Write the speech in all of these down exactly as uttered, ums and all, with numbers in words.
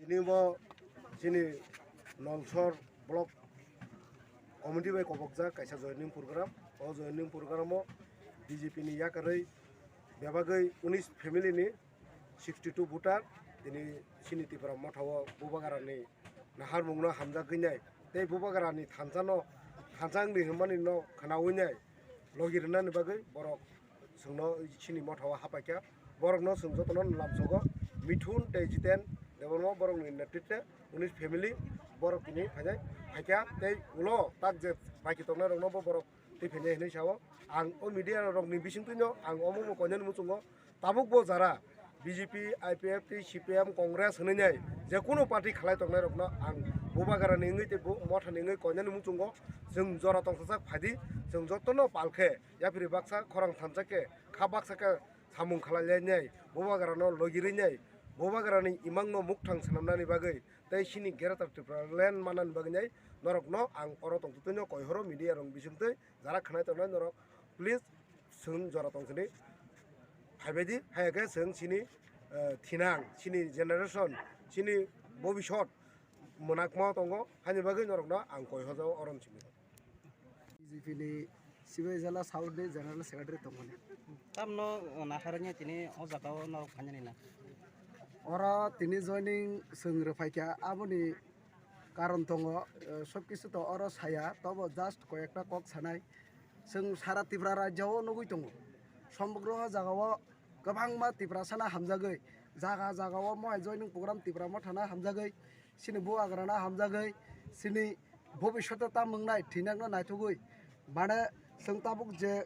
Tini bo chini Nalsor block committee bai kobokjak kaisa joining program. O joining program o B J P ni yakarwi bebagwi unis family ni sixty two voter tini chini Tipra Motha o Bubagra ni naharmung no hamjagwi nai tei Bubagra ni thansa no, thansa wngdi hinmani no khwnawi nai logi rwnani bagwi borok chwngno chini Motha o hapaikha. Borokno chwng jotono lamsogo Mithun tei Jiten Debbarma borokni netritwe unis family borok tini phainai phaikha tei ulo tak je baki tongnai rokno bo borok twi phainai hinwi sao. Ang o media rokni bisingtwino ang omo bo koinani muchungo tabuk bo jara B J P, I P F T, C P M, Congress hinwi nai je kunu party khalai tongnai rokno ang Bubagrani wngwi tei bo Mothani wngwi koinani muchungo chwng jora tongthajak phaidi chwng jotono palkhe. Yaphiri baksa khorang thansa khe, kha baksa khe samung khalai lai nai, Bubagrano logi rwi nai, Bubagrani imangno mukthang swnamnani bagwi tei chini Greater Tipraland mannani bagwi nai norokno ang oro tongtwtwino koihoro media rok bisingtwi jara khwnai tongnai norok please chwng jora tong sini phaibaidi, haiya khe chwng chini, eh, thinang, chini generation, chini bobisot mwnakma tongo, haini bagwi norokno ang koihojo oron simi. B J P ni Sibai Jala South ni General Secretary tongmani. Tamno naharani tini o jaga o norok phainani na? Oro tini joining chwng rwphaikha, aboni karon tongo, eh, sob kisu to oro saya, tobo just koyekta kok sanai. Chwng sara Tripura rajya o nugwi tongo. Somogro o jaga o kwbangma Tiprasa no hamjagwi, jaga jaga o mohai joining program Tipra Motha no hamjagwi, chini Bubagra no hamjagwi, chini bobishoto tam wngnai thwinak no naithogwi. Mane chwng tabuk je,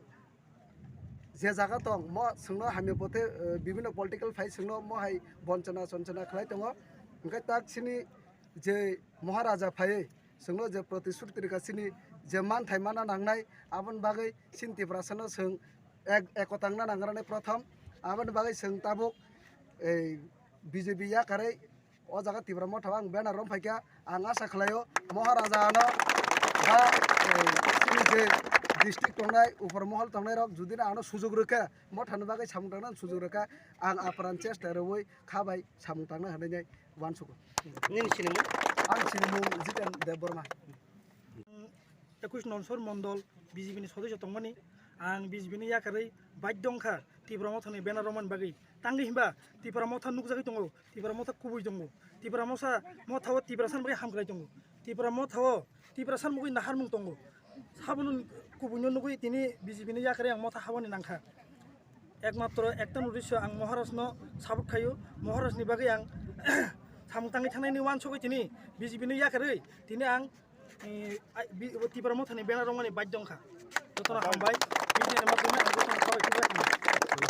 je jaga tong mo chwngno hamya phote, eh, bibhinno political phai chwngno mohai bonchona chonchona khlai tongo. Hwnkhe tak chini je Maharaja phaiwi chwngno je protishruti rwkha chini je manthai mana nangnai aboni bagwi chini Tiprasano chwng ek, ekotangna nangrani prothom. Aboni bagwi chwng tabuk ei B J P yakarwi o jaga Tipra Motha o ang banner rom phaikha. Ang asa khlaio Maharaja no ba, ei, chini je district tongnai, upor mohol tongnai rok judi no ano sujug rwkha, Mothani bagwi samung tangna sujug rwkha, ang apran chesta rwui kha bai samung tangna hinwi uansugo. Nini sinimung? Ang sinimung Jiten Debbarma. Ekush Nonsor Mondol B J P ni sodosyo tongmani, ang B J P ni yakarwi baidya wngkha Tipra Mothani banner romani bagwi. Tangwi hinba Tipra Motha nukjagwi tongo, Tipra Motha kubui tongo, Tipra Motha, Motha o Tiprasani bagwi hamkrai tongo, Tipra Motha o Tiprasani bagwi naharmung tongo. Sabono kubuino nugwi tini B J P ni yakarwi ang Motha habani nangkha. Ekmatro ekta nudisyo ang Maharajno support khaio, Maharajni bagwi ang samung tangwi thangnani uansugwi tini B J P ni yakarwi tini ang, eh, ai, bi-, Tipra Mothani banner romani baidya wngkha. Jotono hambai, B J P ni maddhome ang jotono khabai khubai hambai.